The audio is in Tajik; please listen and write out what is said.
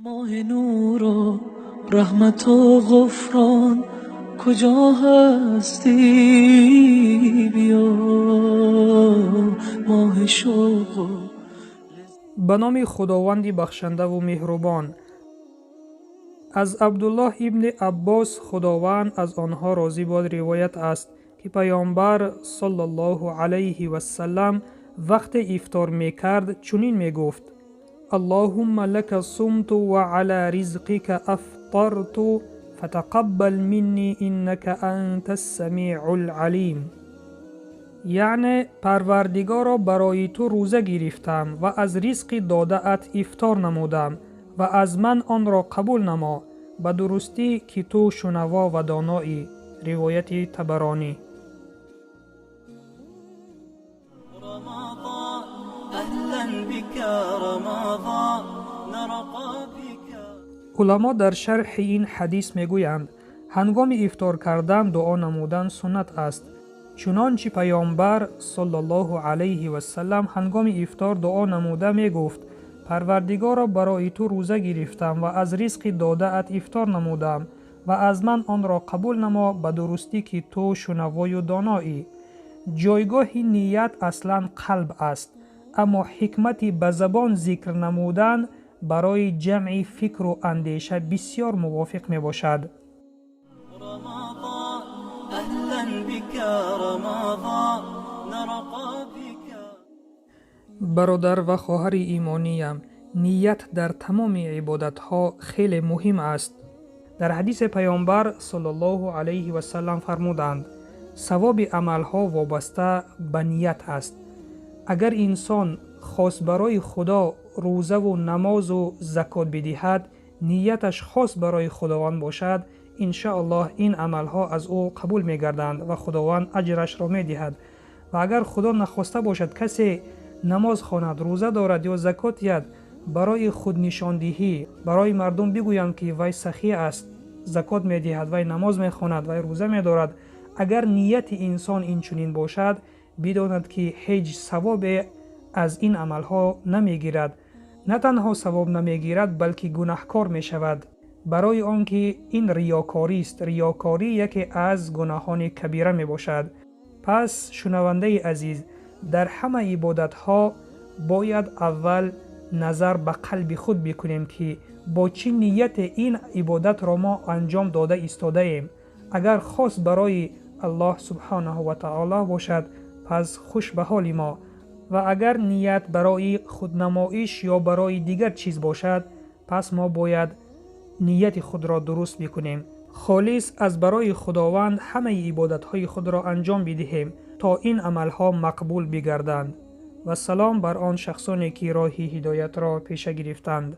Моҳи нуру раҳмату ғуфрон, куҷо ҳастӣ биё, моҳи шавқу. Ба номи Худованди бахшандаву меҳрубон. Аз Абдуллоҳ ибни Аббос, Худованд аз онҳо розӣ бод, ривоят аст, ки Паёмбар саллаллоҳу алайҳи вассалам вақте ифтор мекард, чунин мегуфт: Аллоҳумма лака сумту ва ала ризқика афтарту фатақаббал минни иннака антас самиъул алим. Яъне Парвардигоро, барои ту рӯза гирифтам ва аз ризқи додаат ифтор намудам ва аз ман онро қабул намо, ба дурустӣ ки ту шунаво ва доноӣ. Ривояти Табаронӣ. Рамазон, аҳлан бика Рамазон, нарқа бика. Уламо дар шарҳи ин ҳадис мегӯянд, ҳангоми ифтор кардан дуо намудан суннат аст. Чунончи Паёмбар саллаллоҳу алайҳи вассалам ҳангоми ифтор дуо намуда мегуфт: Парвардигоро, барои ту рӯза гирифтам ва аз ризқи додаат ифтор намудам ва аз ман онро қабул намо, ба дурустӣ ки ту шунавою доноӣ. Ҷойгоҳи ният аслан қалб аст, аммо ҳикмати ба забон зикр намудан барои ҷамъи фикру андеша бисёр мувофиқ мебошад. Рамазон, аҳлан бика Рамазон, нарқа бика. Бародар ва хоҳари имониям, ният дар тамоми ибодатҳо хеле муҳим аст. Дар ҳадисе Паёмбар саллаллоҳу алайҳи вассалам фармуданд: савоби амалҳо вобаста ба ният аст. Агар инсон хос барои Худо рӯзаву намозу закот бидиҳад, нияташ хос барои Худованд бошад, иншааллоҳ ин амалҳо аз ӯ қабул мегарданд ва Худованд аҷрашро медиҳад. Ва агар Худо нахоста бошад касе намоз хонад, рӯза дорад ё закот диҳад, барои худнишондиҳӣ, барои мардум бигӯянд, ки вай сахӣ аст, закот медиҳад, вай намоз мехонад, вай рӯза медорад, агар нияти инсон инчунин бошад, бидонад, ки ҳеҷ савобе аз ин амалҳо намегирад. На танҳо савоб намегирад, балки гунаҳкор мешавад. Барои он ки ин риёкорист. Риёкорӣ яке аз гунаҳони кабира мебошад. Пас шунавандаи азиз, дар ҳама ибодатҳо бояд аввал назар ба қалби худ бикунем, ки бо чӣ нияте ин ибодатро мо анҷом дода истодаем. Агар хос барои Аллоҳ субҳонаҳу ва таоло бошад, пас хуш ба ҳоли мо. Ва агар ният барои худнамоиш ё барои дигар чиз бошад, пас мо бояд нияти худро дуруст бикунем. Холис аз барои Худованд ҳамаи ибодатҳои худро анҷом бидиҳем, то ин амалҳо мақбул бигарданд. Вассалом бар он шахсоне, ки роҳи ҳидоятро пеша гирифтанд.